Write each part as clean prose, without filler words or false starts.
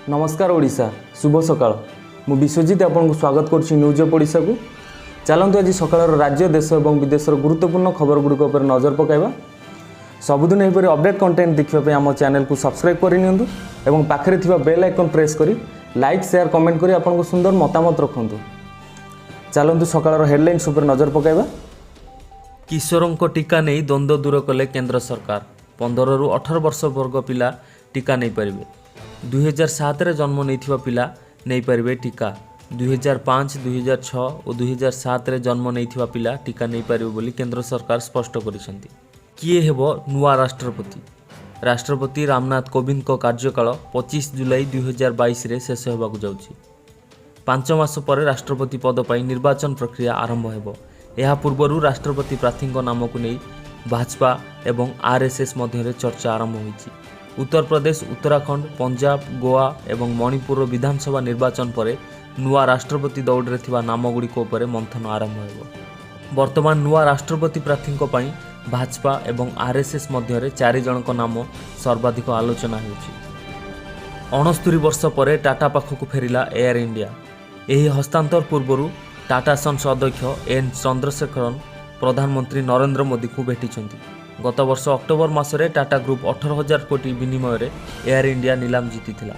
ନମସ୍କାର ଓଡ଼ିଶା, ଶୁଭ ସକାଳ। ମୁଁ ବିଶ୍ୱଜିତ ଆପଣଙ୍କୁ ସ୍ୱାଗତ କରୁଛି ନ୍ୟୁଜ୍ ଅଫ୍ ଓଡ଼ିଶାକୁ। ଚାଲନ୍ତୁ, ଆଜି ସକାଳର ରାଜ୍ୟ, ଦେଶ ଏବଂ ବିଦେଶର ଗୁରୁତ୍ୱପୂର୍ଣ୍ଣ ଖବରଗୁଡ଼ିକ ଉପରେ ନଜର ପକାଇବା। ସବୁଦିନ ଏହିପରି ଅପଡେଟ୍ କଣ୍ଟେଣ୍ଟ ଦେଖିବା ପାଇଁ ଆମ ଚ୍ୟାନେଲକୁ ସବସ୍କ୍ରାଇବ୍ କରିନିଅନ୍ତୁ ଏବଂ ପାଖରେ ଥିବା ବେଲ୍ ଆଇକନ୍ ପ୍ରେସ୍ କରି ଲାଇକ୍, ସେୟାର, କମେଣ୍ଟ କରି ଆପଣଙ୍କ ସୁନ୍ଦର ମତାମତ ରଖନ୍ତୁ। ଚାଲନ୍ତୁ, ସକାଳର ହେଡ଼ଲାଇନ୍ସ ଉପରେ ନଜର ପକାଇବା। କିଶୋରଙ୍କ ଟିକା ନେଇ ଦ୍ୱନ୍ଦ୍ୱ ଦୂର କଲେ କେନ୍ଦ୍ର ସରକାର। 15ରୁ 18 ବର୍ଷ ବର୍ଗ ପିଲା ଟିକା ନେଇପାରିବେ। 2007ରେ ଜନ୍ମ ନେଇଥିବା ପିଲା ନେଇପାରିବେ ଟିକା। 2005, 2006 ଓ 2007ରେ ଜନ୍ମ ନେଇଥିବା ପିଲା ଟିକା ନେଇପାରିବେ ବୋଲି କେନ୍ଦ୍ର ସରକାର ସ୍ପଷ୍ଟ କରିଛନ୍ତି। କିଏ ହେବ ନୂଆ ରାଷ୍ଟ୍ରପତି? ରାଷ୍ଟ୍ରପତି ରାମନାଥ କୋବିନ୍ଦଙ୍କ କାର୍ଯ୍ୟକାଳ 25 ଜୁଲାଇ 2022ରେ ଶେଷ ହେବାକୁ ଯାଉଛି। 5 ମାସ ପରେ ରାଷ୍ଟ୍ରପତି ପଦ ପାଇଁ ନିର୍ବାଚନ ପ୍ରକ୍ରିୟା ଆରମ୍ଭ ହେବ। ଏହା ପୂର୍ବରୁ ରାଷ୍ଟ୍ରପତି ପ୍ରାର୍ଥୀଙ୍କ ନାମକୁ ନେଇ ଭାଜପା ଏବଂ ଆର୍ଏସ୍ଏସ୍ ମଧ୍ୟରେ ଚର୍ଚ୍ଚା ଆରମ୍ଭ ହୋଇଛି। ଉତ୍ତରପ୍ରଦେଶ, ଉତ୍ତରାଖଣ୍ଡ, ପଞ୍ଜାବ, ଗୋଆ ଏବଂ ମଣିପୁରର ବିଧାନସଭା ନିର୍ବାଚନ ପରେ ନୂଆ ରାଷ୍ଟ୍ରପତି ଦୌଡ଼ରେ ଥିବା ନାମଗୁଡ଼ିକ ଉପରେ ମନ୍ଥନ ଆରମ୍ଭ ହେବ। ବର୍ତ୍ତମାନ ନୂଆ ରାଷ୍ଟ୍ରପତି ପ୍ରାର୍ଥୀଙ୍କ ପାଇଁ ଭାଜପା ଏବଂ ଆର୍ଏସ୍ଏସ୍ ମଧ୍ୟରେ ଚାରି ଜଣଙ୍କ ନାମ ସର୍ବାଧିକ ଆଲୋଚନା ହେଉଛି। 69 ବର୍ଷ ପରେ ଟାଟା ପାଖକୁ ଫେରିଲା ଏୟାର ଇଣ୍ଡିଆ। ଏହି ହସ୍ତାନ୍ତର ପୂର୍ବରୁ ଟାଟା ସନ୍ସ ଅଧ୍ୟକ୍ଷ ଏନ୍ ଚନ୍ଦ୍ରଶେଖରନ୍ ପ୍ରଧାନମନ୍ତ୍ରୀ ନରେନ୍ଦ୍ର ମୋଦିଙ୍କୁ ଭେଟିଛନ୍ତି। ଗତବର୍ଷ ଅକ୍ଟୋବର ମାସରେ ଟାଟା ଗ୍ରୁପ୍ 18,000 କୋଟି ବିନିମୟରେ ଏୟାର ଇଣ୍ଡିଆ ନିଲାମ ଜିତିଥିଲା।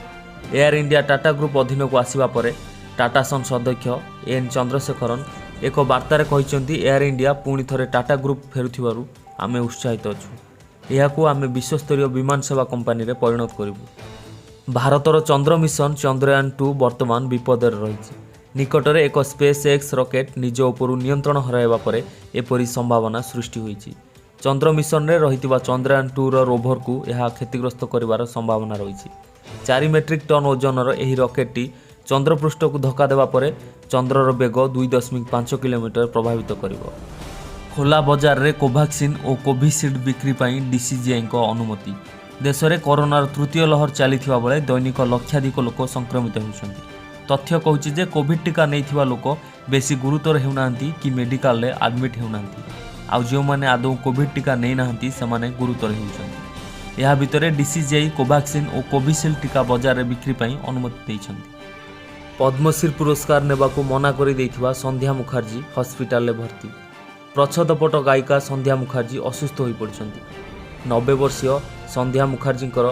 ଏୟାର ଇଣ୍ଡିଆ ଟାଟା ଗ୍ରୁପ୍ ଅଧୀନକୁ ଆସିବା ପରେ ଟାଟା ସନ୍ସ ଅଧ୍ୟକ୍ଷ ଏନ୍ ଚନ୍ଦ୍ରଶେଖରନ୍ ଏକ ବାର୍ତ୍ତାରେ କହିଛନ୍ତି, ଏୟାର ଇଣ୍ଡିଆ ପୁଣି ଥରେ ଟାଟା ଗ୍ରୁପ୍ ଫେରୁଥିବାରୁ ଆମେ ଉତ୍ସାହିତ ଅଛୁ। ଏହାକୁ ଆମେ ବିଶ୍ୱସ୍ତରୀୟ ବିମାନ ସେବା କମ୍ପାନୀରେ ପରିଣତ କରିବୁ। ଭାରତର ଚନ୍ଦ୍ର ମିଶନ ଚନ୍ଦ୍ରୟାନ 2 ବର୍ତ୍ତମାନ ବିପଦରେ ରହିଛି। ନିକଟରେ ଏକ ସ୍ପେସ୍ ଏକ୍ସ ରକେଟ୍ ନିଜ ଉପରୁ ନିୟନ୍ତ୍ରଣ ହରାଇବା ପରେ ଏପରି ସମ୍ଭାବନା ସୃଷ୍ଟି ହୋଇଛି। ଚନ୍ଦ୍ର ମିଶନରେ ରହିଥିବା ଚନ୍ଦ୍ରୟାନ 2ର ରୋଭରକୁ ଏହା କ୍ଷତିଗ୍ରସ୍ତ କରିବାର ସମ୍ଭାବନା ରହିଛି। 4 ମେଟ୍ରିକ୍ ଟନ୍ ଓଜନର ଏହି ରକେଟ୍ଟି ଚନ୍ଦ୍ରପୃଷ୍ଠକୁ ଧକ୍କା ଦେବା ପରେ ଚନ୍ଦ୍ରର ବେଗ 2.5 କିଲୋମିଟର ପ୍ରଭାବିତ କରିବ। ଖୋଲା ବଜାରରେ କୋଭାକ୍ସିନ୍ ଓ କୋଭିସିଲ୍ଡ ବିକ୍ରି ପାଇଁ ଡିସିଜିଆଇଙ୍କ ଅନୁମତି। ଦେଶରେ କରୋନାର ତୃତୀୟ ଲହର ଚାଲିଥିବା ବେଳେ ଦୈନିକ ଲକ୍ଷାଧିକ ଲୋକ ସଂକ୍ରମିତ ହେଉଛନ୍ତି। ତଥ୍ୟ କହୁଛି ଯେ କୋଭିଡ୍ ଟିକା ନେଇଥିବା ଲୋକ ବେଶୀ ଗୁରୁତର ହେଉନାହାନ୍ତି କି ମେଡିକାଲରେ ଆଡମିଟ୍ ହେଉନାହାନ୍ତି। ଆଉ ଯେଉଁମାନେ ଆଦୌ କୋଭିଡ୍ ଟିକା ନେଇନାହାନ୍ତି, ସେମାନେ ଗୁରୁତର ହେଉଛନ୍ତି। ଏହା ଭିତରେ ଡିସିଜିଆଇ କୋଭାକ୍ସିନ୍ ଓ କୋଭିସିଲ୍ଡ ଟିକା ବଜାରରେ ବିକ୍ରି ପାଇଁ ଅନୁମତି ଦେଇଛନ୍ତି। ପଦ୍ମଶ୍ରୀ ପୁରସ୍କାର ନେବାକୁ ମନା କରିଦେଇଥିବା ସନ୍ଧ୍ୟା ମୁଖାର୍ଜୀ ହସ୍ପିଟାଲରେ ଭର୍ତ୍ତି। ପ୍ରଚ୍ଛଦପଟ ଗାୟିକା ସନ୍ଧ୍ୟା ମୁଖାର୍ଜୀ ଅସୁସ୍ଥ ହୋଇପଡ଼ିଛନ୍ତି। 90 ବର୍ଷୀୟ ସନ୍ଧ୍ୟା ମୁଖାର୍ଜୀଙ୍କର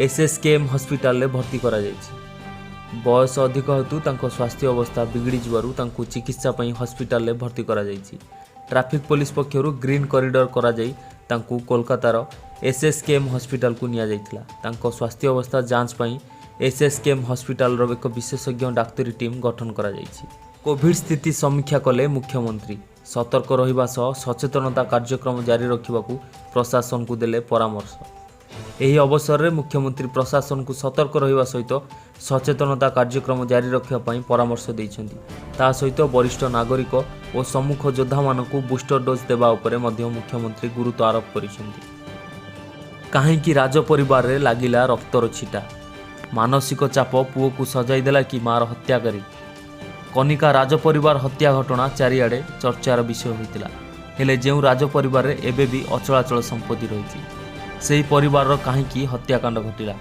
ଏସ୍ଏସ୍କେଏମ୍ ହସ୍ପିଟାଲରେ ଭର୍ତ୍ତି କରାଯାଇଛି। ବୟସ ଅଧିକ ହେତୁ ତାଙ୍କ ସ୍ୱାସ୍ଥ୍ୟ ଅବସ୍ଥା ବିଗିଡ଼ିଯିବାରୁ ତାଙ୍କୁ ଚିକିତ୍ସା ପାଇଁ ହସ୍ପିଟାଲରେ ଭର୍ତ୍ତି କରାଯାଇଛି। ଟ୍ରାଫିକ୍ ପୋଲିସ ପକ୍ଷରୁ ଗ୍ରୀନ୍ କରିଡର କରାଯାଇ ତାଙ୍କୁ କୋଲକାତାର ଏସ୍ଏସ୍କେଏମ୍ ହସ୍ପିଟାଲକୁ ନିଆଯାଇଥିଲା। ତାଙ୍କ ସ୍ୱାସ୍ଥ୍ୟ ଅବସ୍ଥା ଯାଞ୍ଚ ପାଇଁ ଏସ୍ଏସ୍କେଏମ୍ ହସ୍ପିଟାଲର ଏକ ବିଶେଷଜ୍ଞ ଡାକ୍ତରୀ ଟିମ୍ ଗଠନ କରାଯାଇଛି। କୋଭିଡ୍ ସ୍ଥିତି ସମୀକ୍ଷା କଲେ ମୁଖ୍ୟମନ୍ତ୍ରୀ। ସତର୍କ ରହିବା ସହ ସଚେତନତା କାର୍ଯ୍ୟକ୍ରମ ଜାରି ରଖିବାକୁ ପ୍ରଶାସନକୁ ଦେଲେ ପରାମର୍ଶ। ଏହି ଅବସରରେ ମୁଖ୍ୟମନ୍ତ୍ରୀ ପ୍ରଶାସନକୁ ସତର୍କ ରହିବା ସହିତ ସଚେତନତା କାର୍ଯ୍ୟକ୍ରମ ଜାରି ରଖିବା ପାଇଁ ପରାମର୍ଶ ଦେଇଛନ୍ତି। ତା ସହିତ ବରିଷ୍ଠ ନାଗରିକ ଓ ସମ୍ମୁଖ ଯୋଦ୍ଧାମାନଙ୍କୁ ବୁଷ୍ଟର ଡୋଜ୍ ଦେବା ଉପରେ ମଧ୍ୟ ମୁଖ୍ୟମନ୍ତ୍ରୀ ଗୁରୁତ୍ୱ ଆରୋପ କରିଛନ୍ତି। କାହିଁକି ରାଜପରିବାରରେ ଲାଗିଲା ରକ୍ତର ଛିଟା? ମାନସିକ ଚାପ ପୁଅକୁ ସଜାଇ ଦେଲା କି ମାର ହତ୍ୟାକାରୀ? କନିକା ରାଜପରିବାର ହତ୍ୟା ଘଟଣା ଚାରିଆଡ଼େ ଚର୍ଚ୍ଚାର ବିଷୟ ହୋଇଥିଲା। ହେଲେ ଯେଉଁ ରାଜପରିବାରରେ ଏବେ ବି ଅଚଳାଚଳ ସମ୍ପତ୍ତି ରହିଛି, ସେହି ପରିବାରର କାହିଁକି ହତ୍ୟାକାଣ୍ଡ ଘଟିଲା,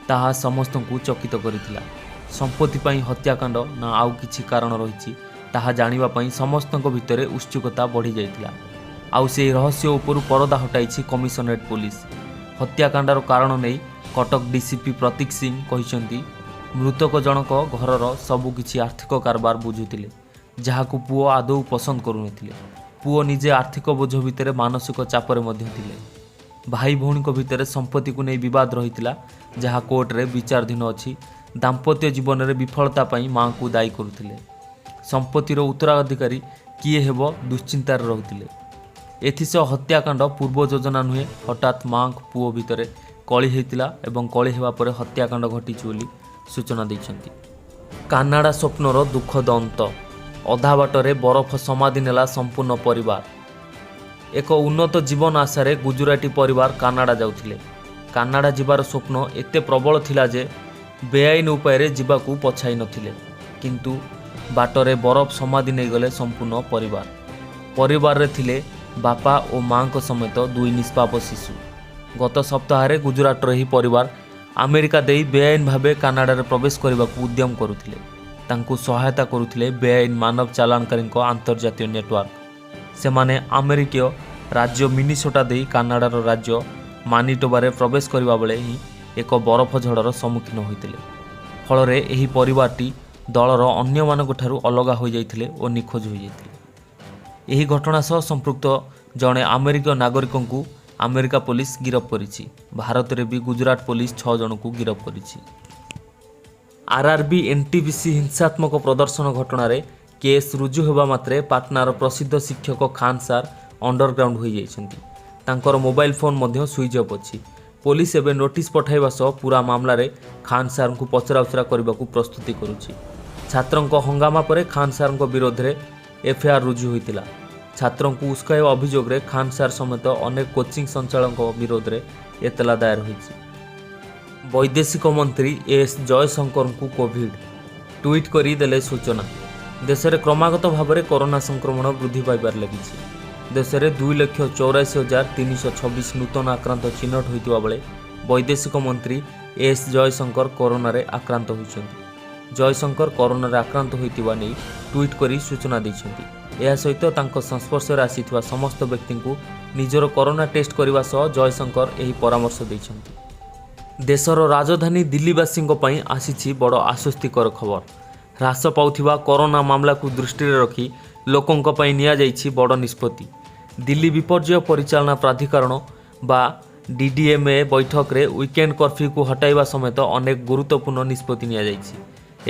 ତାହା ସମସ୍ତଙ୍କୁ ଚକିତ କରିଥିଲା। ସମ୍ପତ୍ତି ପାଇଁ ହତ୍ୟାକାଣ୍ଡ ନା ଆଉ କିଛି କାରଣ ରହିଛି, ତାହା ଜାଣିବା ପାଇଁ ସମସ୍ତଙ୍କ ଭିତରେ ଉତ୍ସୁକତା ବଢ଼ିଯାଇଥିଲା। ଆଉ ସେହି ରହସ୍ୟ ଉପରୁ ପରଦା ହଟାଇଛି କମିଶନରେଟ୍ ପୋଲିସ। ହତ୍ୟାକାଣ୍ଡର କାରଣ ନେଇ କଟକ ଡିସିପି ପ୍ରତୀକ ସିଂ କହିଛନ୍ତି, ମୃତକ ଜଣକ ଘରର ସବୁକିଛି ଆର୍ଥିକ କାରବାର ବୁଝୁଥିଲେ, ଯାହାକୁ ପୁଅ ଆଦୌ ପସନ୍ଦ କରୁନଥିଲେ। ପୁଅ ନିଜେ ଆର୍ଥିକ ବୋଝ ଭିତରେ ମାନସିକ ଚାପରେ ମଧ୍ୟ ଥିଲେ। ଭାଇ ଭଉଣୀଙ୍କ ଭିତରେ ସମ୍ପତ୍ତିକୁ ନେଇ ବିବାଦ ରହିଥିଲା, ଯାହା କୋର୍ଟରେ ବିଚାରାଧୀନ ଅଛି। ଦାମ୍ପତ୍ୟ ଜୀବନରେ ବିଫଳତା ପାଇଁ ମାଆଙ୍କୁ ଦାୟୀ କରୁଥିଲେ। ସମ୍ପତ୍ତିର ଉତ୍ତରାଧିକାରୀ କିଏ ହେବ, ଦୁଶ୍ଚିନ୍ତାରେ ରହୁଥିଲେ। ଏଥିସହ ହତ୍ୟାକାଣ୍ଡ ପୂର୍ବ ଯୋଜନା ନୁହେଁ, ହଠାତ୍ ମାଆଙ୍କ ପୁଅ ଭିତରେ କଳି ହୋଇଥିଲା ଏବଂ କଳି ହେବା ପରେ ହତ୍ୟାକାଣ୍ଡ ଘଟିଛି ବୋଲି ସୂଚନା ଦେଇଛନ୍ତି। କାନାଡ଼ା ସ୍ୱପ୍ନର ଦୁଃଖଦ ଅନ୍ତ। ଅଧା ବାଟରେ ବରଫ ସମାଧି ନେଲା ସମ୍ପୂର୍ଣ୍ଣ ପରିବାର। ଏକ ଉନ୍ନତ ଜୀବନ ଆଶାରେ ଗୁଜୁରାଟୀ ପରିବାର କାନାଡ଼ା ଯାଉଥିଲେ। କାନାଡ଼ା ଯିବାର ସ୍ୱପ୍ନ ଏତେ ପ୍ରବଳ ଥିଲା ଯେ ବେଆଇନ ଉପାୟରେ ଯିବାକୁ ପଛାଇ ନଥିଲେ। କିନ୍ତୁ ବାଟରେ ବରଫ ସମାଧି ନେଇଗଲେ ସମ୍ପୂର୍ଣ୍ଣ ପରିବାର। ପରିବାରରେ ଥିଲେ ବାପା ଓ ମାଙ୍କ ସମେତ ଦୁଇ ନିଷ୍ପାପ ଶିଶୁ। ଗତ ସପ୍ତାହରେ ଗୁଜୁରାଟର ଏହି ପରିବାର ଆମେରିକା ଦେଇ ବେଆଇନ ଭାବେ କାନାଡ଼ାରେ ପ୍ରବେଶ କରିବାକୁ ଉଦ୍ୟମ କରୁଥିଲେ। ତାଙ୍କୁ ସହାୟତା କରୁଥିଲେ ବେଆଇନ ମାନବ ଚାଲାଣକାରୀଙ୍କ ଆନ୍ତର୍ଜାତୀୟ ନେଟୱାର୍କ। ସେମାନେ ଆମେରିକୀୟ ରାଜ୍ୟ ମିନିସୋଟା ଦେଇ କାନାଡ଼ାର ରାଜ୍ୟ ମାନିଟୋବାରେ ପ୍ରବେଶ କରିବା ବେଳେ ହିଁ ଏକ ବରଫ ଝଡ଼ର ସମ୍ମୁଖୀନ ହୋଇଥିଲେ। ଫଳରେ ଏହି ପରିବାରଟି ଦଳର ଅନ୍ୟମାନଙ୍କଠାରୁ ଅଲଗା ହୋଇଯାଇଥିଲେ ଓ ନିଖୋଜ ହୋଇଯାଇଥିଲେ। ଏହି ଘଟଣା ସହ ସମ୍ପୃକ୍ତ ଜଣେ ଆମେରିକୀୟ ନାଗରିକଙ୍କୁ ଆମେରିକା ପୋଲିସ ଗିରଫ କରିଛି। ଭାରତରେ ବି ଗୁଜୁରାଟ ପୋଲିସ 6 ଜଣଙ୍କୁ ଗିରଫ କରିଛି। ଆର୍ଆର୍ବି ଏନ୍ଟିପିସି ହିଂସାତ୍ମକ ପ୍ରଦର୍ଶନ ଘଟଣାରେ କେସ୍ ରୁଜୁ ହେବା ମାତ୍ରେ ପାଟନାର ପ୍ରସିଦ୍ଧ ଶିକ୍ଷକ ଖାନ୍ ସାର୍ ଅଣ୍ଡରଗ୍ରାଉଣ୍ଡ ହୋଇଯାଇଛନ୍ତି। ତାଙ୍କର ମୋବାଇଲ ଫୋନ୍ ମଧ୍ୟ ସୁଇଚ୍ ଅଫ୍ ଅଛି। ପୋଲିସ ଏବେ ନୋଟିସ୍ ପଠାଇବା ସହ ପୂରା ମାମଲାରେ ଖାନ୍ ସାର୍ଙ୍କୁ ପଚରାଉଚରା କରିବାକୁ ପ୍ରସ୍ତୁତି କରୁଛି। ଛାତ୍ରଙ୍କ ହଙ୍ଗାମା ପରେ ଖାନ୍ ସାର୍ଙ୍କ ବିରୋଧରେ ଏଫଆଇଆର୍ ରୁଜୁ ହୋଇଥିଲା। ଛାତ୍ରଙ୍କୁ ଉସ୍କାଇବା ଅଭିଯୋଗରେ ଖାନ୍ ସାର୍ ସମେତ ଅନେକ କୋଚିଂ ସଞ୍ଚାଳକଙ୍କ ବିରୋଧରେ ଏତଲା ଦାୟର ହୋଇଛି। ବୈଦେଶିକ ମନ୍ତ୍ରୀ ଏସ୍ ଜୟଶଙ୍କରଙ୍କୁ କୋଭିଡ୍, ଟ୍ୱିଟ୍ କରି ଦେଲେ ସୂଚନା। ଦେଶରେ କ୍ରମାଗତ ଭାବରେ କରୋନା ସଂକ୍ରମଣ ବୃଦ୍ଧି ପାଇବାରେ ଲାଗିଛି। ଦେଶରେ 2,84,326 ନୂତନ ଆକ୍ରାନ୍ତ ଚିହ୍ନଟ ହୋଇଥିବା ବେଳେ ବୈଦେଶିକ ମନ୍ତ୍ରୀ ଏସ୍ ଜୟଶଙ୍କର କରୋନାରେ ଆକ୍ରାନ୍ତ ହୋଇଛନ୍ତି। ଜୟଶଙ୍କର କରୋନାରେ ଆକ୍ରାନ୍ତ ହୋଇଥିବା ନେଇ ଟ୍ୱିଟ୍ କରି ସୂଚନା ଦେଇଛନ୍ତି। ଏହା ସହିତ ତାଙ୍କ ସଂସ୍ପର୍ଶରେ ଆସିଥିବା ସମସ୍ତ ବ୍ୟକ୍ତିଙ୍କୁ ନିଜର କରୋନା ଟେଷ୍ଟ କରିବା ସହ ଜୟଶଙ୍କର ଏହି ପରାମର୍ଶ ଦେଇଛନ୍ତି। ଦେଶର ରାଜଧାନୀ ଦିଲ୍ଲୀବାସୀଙ୍କ ପାଇଁ ଆସିଛି ବଡ଼ ଆଶ୍ୱସ୍ତିକର ଖବର। ହ୍ରାସ ପାଉଥିବା କରୋନା ମାମଲାକୁ ଦୃଷ୍ଟିରେ ରଖି ଲୋକଙ୍କ ପାଇଁ ନିଆଯାଇଛି ବଡ଼ ନିଷ୍ପତ୍ତି। ଦିଲ୍ଲୀ ବିପର୍ଯ୍ୟୟ ପରିଚାଳନା ପ୍ରାଧିକରଣ ବା ଡିଡିଏମ୍ଏ ବୈଠକରେ ୱିକେଣ୍ଡ କର୍ଫ୍ୟୁକୁ ହଟାଇବା ସମେତ ଅନେକ ଗୁରୁତ୍ୱପୂର୍ଣ୍ଣ ନିଷ୍ପତ୍ତି ନିଆଯାଇଛି।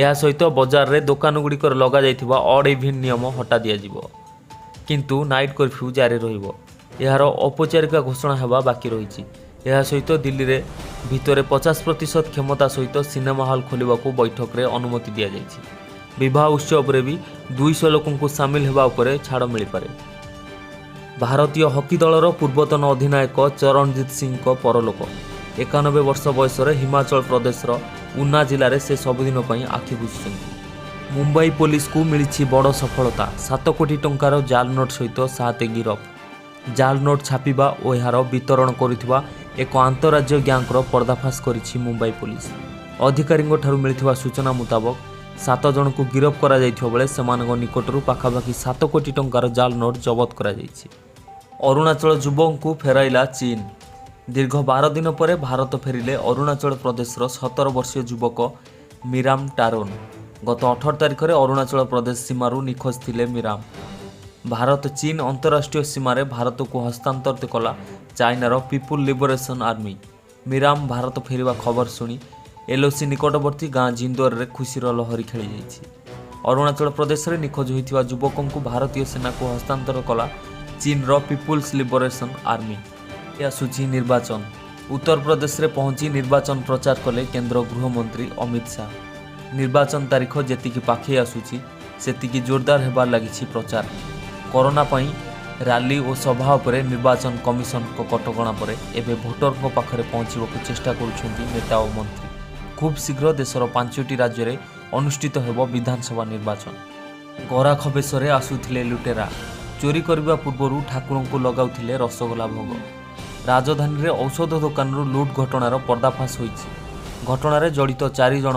ଏହା ସହିତ ବଜାରରେ ଦୋକାନଗୁଡ଼ିକରେ ଲଗାଯାଇଥିବା ଅଡ୍ ଇଭିନ୍ ନିୟମ ହଟା ଦିଆଯିବ, କିନ୍ତୁ ନାଇଟ୍ କର୍ଫ୍ୟୁ ଜାରି ରହିବ। ଏହାର ଔପଚାରିକ ଘୋଷଣା ହେବା ବାକି ରହିଛି। ଏହା ସହିତ ଦିଲ୍ଲୀରେ ଭିତରେ 50% କ୍ଷମତା ସହିତ ସିନେମା ହଲ୍ ଖୋଲିବାକୁ ବୈଠକରେ ଅନୁମତି ଦିଆଯାଇଛି। ବିବାହ ଉତ୍ସବରେ ବି 200 ଲୋକଙ୍କୁ ସାମିଲ ହେବା ଉପରେ ଛାଡ଼ ମିଳିପାରେ। ଭାରତୀୟ ହକି ଦଳର ପୂର୍ବତନ ଅଧିନାୟକ ଚରଣଜିତ ସିଂଙ୍କ ପରଲୋକ। 91 ବର୍ଷ ବୟସରେ ହିମାଚଳ ପ୍ରଦେଶର ଉନା ଜିଲ୍ଲାରେ ସେ ସବୁଦିନ ପାଇଁ ଆଖି ବୁଜିଛନ୍ତି। ମୁମ୍ବାଇ ପୋଲିସକୁ ମିଳିଛି ବଡ଼ ସଫଳତା। 7 କୋଟି ଟଙ୍କାର ଜାଲ ନୋଟ୍ ସହିତ ସାତ ଗିରଫ। ଜାଲ ନୋଟ୍ ଛାପିବା ଓ ଏହାର ବିତରଣ କରୁଥିବା ଏକ ଆନ୍ତଃରାଜ୍ୟ ଗ୍ୟାଙ୍ଗର ପର୍ଦ୍ଦାଫାଶ କରିଛି ମୁମ୍ବାଇ ପୋଲିସ। ଅଧିକାରୀଙ୍କଠାରୁ ମିଳିଥିବା ସୂଚନା ମୁତାବକ, ସାତ ଜଣଙ୍କୁ ଗିରଫ କରାଯାଇଥିବା ବେଳେ ସେମାନଙ୍କ ନିକଟରୁ ପାଖାପାଖି 7 କୋଟି ଟଙ୍କାର ଜାଲ ନୋଟ୍ ଜବତ କରାଯାଇଛି। ଅରୁଣାଚଳ ଯୁବକଙ୍କୁ ଫେରାଇଲା ଚୀନ। ଦୀର୍ଘ 12 ଦିନ ପରେ ଭାରତ ଫେରିଲେ ଅରୁଣାଚଳ ପ୍ରଦେଶର 17 ବର୍ଷୀୟ ଯୁବକ ମିରାମ ଟାରୋନ। ଗତ 18 ତାରିଖରେ ଅରୁଣାଚଳ ପ୍ରଦେଶ ସୀମାରୁ ନିଖୋଜ ଥିଲେ ମିରାମ। ଭାରତ ଚୀନ ଅନ୍ତରାଷ୍ଟ୍ରୀୟ ସୀମାରେ ଭାରତକୁ ହସ୍ତାନ୍ତର କଲା ଚାଇନାର people liberation army. Miram Bharat ଫେରିବା ଖବର ଶୁଣି ଏଲ୍ଓସି ନିକଟବର୍ତ୍ତୀ ଗାଁ ଜିନ୍ଦୋରରେ ଖୁସିର ଲହରୀ ଖେଳିଯାଇଛି। ଅରୁଣାଚଳ ପ୍ରଦେଶରେ ନିଖୋଜ ହୋଇଥିବା ଯୁବକଙ୍କୁ ଭାରତୀୟ ସେନାକୁ ହସ୍ତାନ୍ତର କଲା ଚୀନର ପିପୁଲ୍ସ ଲିବରେସନ୍ ଆର୍ମି। ଆସୁଛି ନିର୍ବାଚନ। ଉତ୍ତରପ୍ରଦେଶରେ ପହଞ୍ଚି ନିର୍ବାଚନ ପ୍ରଚାର କଲେ କେନ୍ଦ୍ର ଗୃହମନ୍ତ୍ରୀ ଅମିତ ଶାହ। ନିର୍ବାଚନ ତାରିଖ ଯେତିକି ପାଖେଇ ଆସୁଛି, ସେତିକି ଜୋରଦାର ହେବାରେ ଲାଗିଛି ପ୍ରଚାର। କରୋନା ପାଇଁ ରାଲି ଓ ସଭା ଉପରେ ନିର୍ବାଚନ କମିଶନଙ୍କ କଟକଣା ପରେ ଏବେ ଭୋଟରଙ୍କ ପାଖରେ ପହଞ୍ଚିବାକୁ ଚେଷ୍ଟା କରୁଛନ୍ତି ନେତା ଓ ମନ୍ତ୍ରୀ। ଖୁବ୍ ଶୀଘ୍ର ଦେଶର ପାଞ୍ଚଟି ରାଜ୍ୟରେ ଅନୁଷ୍ଠିତ ହେବ ବିଧାନସଭା ନିର୍ବାଚନ। ଗରାଖ ବେଶରେ ଆସୁଥିଲେ ଲୁଟେରା, ଚୋରି କରିବା ପୂର୍ବରୁ ଠାକୁରଙ୍କୁ ଲଗାଉଥିଲେ ରସଗୋଲା ଭୋଗ। ରାଜଧାନୀରେ ଔଷଧ ଦୋକାନରୁ ଲୁଟ୍ ଘଟଣାର ପର୍ଦ୍ଦାଫାଶ ହୋଇଛି। ଘଟଣାରେ ଜଡ଼ିତ ଚାରି ଜଣ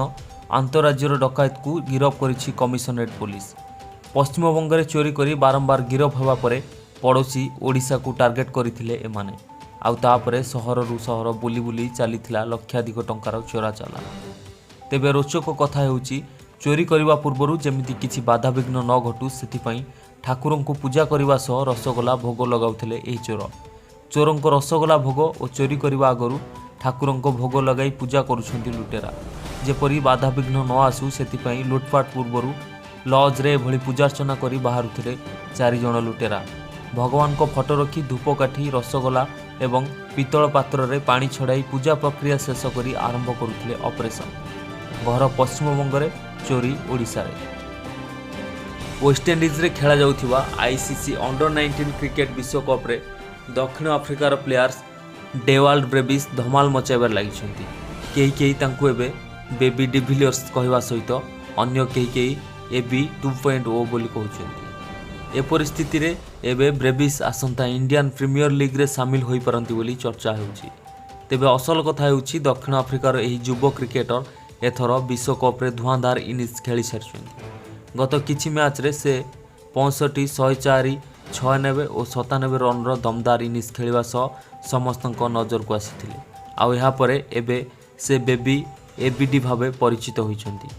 ଆନ୍ତଃରାଜ୍ୟର ଡକାୟତକୁ ଗିରଫ କରିଛି କମିଶନରେଟ୍ ପୋଲିସ। ପଶ୍ଚିମବଙ୍ଗରେ ଚୋରି କରି ବାରମ୍ବାର ଗିରଫ ହେବା ପରେ ପଡ଼ୋଶୀ ଓଡ଼ିଶାକୁ ଟାର୍ଗେଟ୍ କରିଥିଲେ ଏମାନେ। ଆଉ ତାପରେ ସହରରୁ ସହର ବୁଲି ବୁଲି ଚାଲିଥିଲା ଲକ୍ଷାଧିକ ଟଙ୍କାର ଚୋରା ଚାଲାଣ। ତେବେ ରୋଚକ କଥା ହେଉଛି, ଚୋରି କରିବା ପୂର୍ବରୁ ଯେମିତି କିଛି ବାଧାବିଘ୍ନ ନ ଘଟୁ, ସେଥିପାଇଁ ଠାକୁରଙ୍କୁ ପୂଜା କରିବା ସହ ରସଗୋଲା ଭୋଗ ଲଗାଉଥିଲେ ଏହି ଚୋର। ଚୋରଙ୍କ ରସଗୋଲା ଭୋଗ ଓ ଚୋରି କରିବା ଆଗରୁ ଠାକୁରଙ୍କ ଭୋଗ ଲଗାଇ ପୂଜା କରୁଛନ୍ତି ଲୁଟେରା। ଯେପରି ବାଧାବିଘ୍ନ ନ ଆସୁ, ସେଥିପାଇଁ ଲୁଟପାଟ ପୂର୍ବରୁ ଲଜ୍ରେ ଏଭଳି ପୂଜାର୍ଚ୍ଚନା କରି ବାହାରୁଥିଲେ ଚାରିଜଣ ଲୁଟେରା। ଭଗବାନଙ୍କ ଫଟୋ ରଖି ଧୂପକାଠି, ରସଗୋଲା ଏବଂ ପିତ୍ତଳ ପାତ୍ରରେ ପାଣି ଛଡ଼ାଇ ପୂଜା ପ୍ରକ୍ରିୟା ଶେଷ କରି ଆରମ୍ଭ କରୁଥିଲେ ଅପରେସନ୍। ଘର ପଶ୍ଚିମବଙ୍ଗରେ, ଚୋରି ଓଡ଼ିଶାରେ। ୱେଷ୍ଟଇଣ୍ଡିଜରେ ଖେଳାଯାଉଥିବା ଆଇସିସି ଅଣ୍ଡର 19 କ୍ରିକେଟ ବିଶ୍ୱକପ୍ରେ ଦକ୍ଷିଣ ଆଫ୍ରିକାର ପ୍ଲେୟାର୍ସ ଡେୱାଲ୍ଡ ବ୍ରେଭିସ୍ ଧମାଲ ମଚାଇବାରେ ଲାଗିଛନ୍ତି। କେହି କେହି ତାଙ୍କୁ ଏବେ ବେବି ଡିଭିଲିୟର୍ସ କହିବା ସହିତ ଅନ୍ୟ କେହି କେହି এবି 2.0 ବୋଲି କହୁଛନ୍ତି। ଏପରି ସ୍ଥିତିରେ ଏବେ ବ୍ରେଭିସ୍ ଆସନ୍ତା ଇଣ୍ଡିଆନ୍ ପ୍ରିମିୟର ଲିଗ୍ରେ ସାମିଲ ହୋଇପାରନ୍ତି ବୋଲି ଚର୍ଚ୍ଚା ହେଉଛି। ତେବେ ଅସଲ କଥା ହେଉଛି, ଦକ୍ଷିଣ ଆଫ୍ରିକାର ଏହି ଯୁବ କ୍ରିକେଟର ଏଥର ବିଶ୍ୱକପ୍ରେ ଧୂଆଁଧାର ଇନିଂସ ଖେଳି ସାରିଛନ୍ତି। ଗତ କିଛି ମ୍ୟାଚ୍ରେ ସେ 65, 104, 96 ଓ 97 ରନ୍ର ଦମଦାର ଇନିଂସ ଖେଳିବା ସହ ସମସ୍ତଙ୍କ ନଜରକୁ ଆସିଥିଲେ। ଆଉ ଏହାପରେ ଏବେ ସେ ବେବି ଏବିଡି ଭାବେ ପରିଚିତ ହୋଇଛନ୍ତି।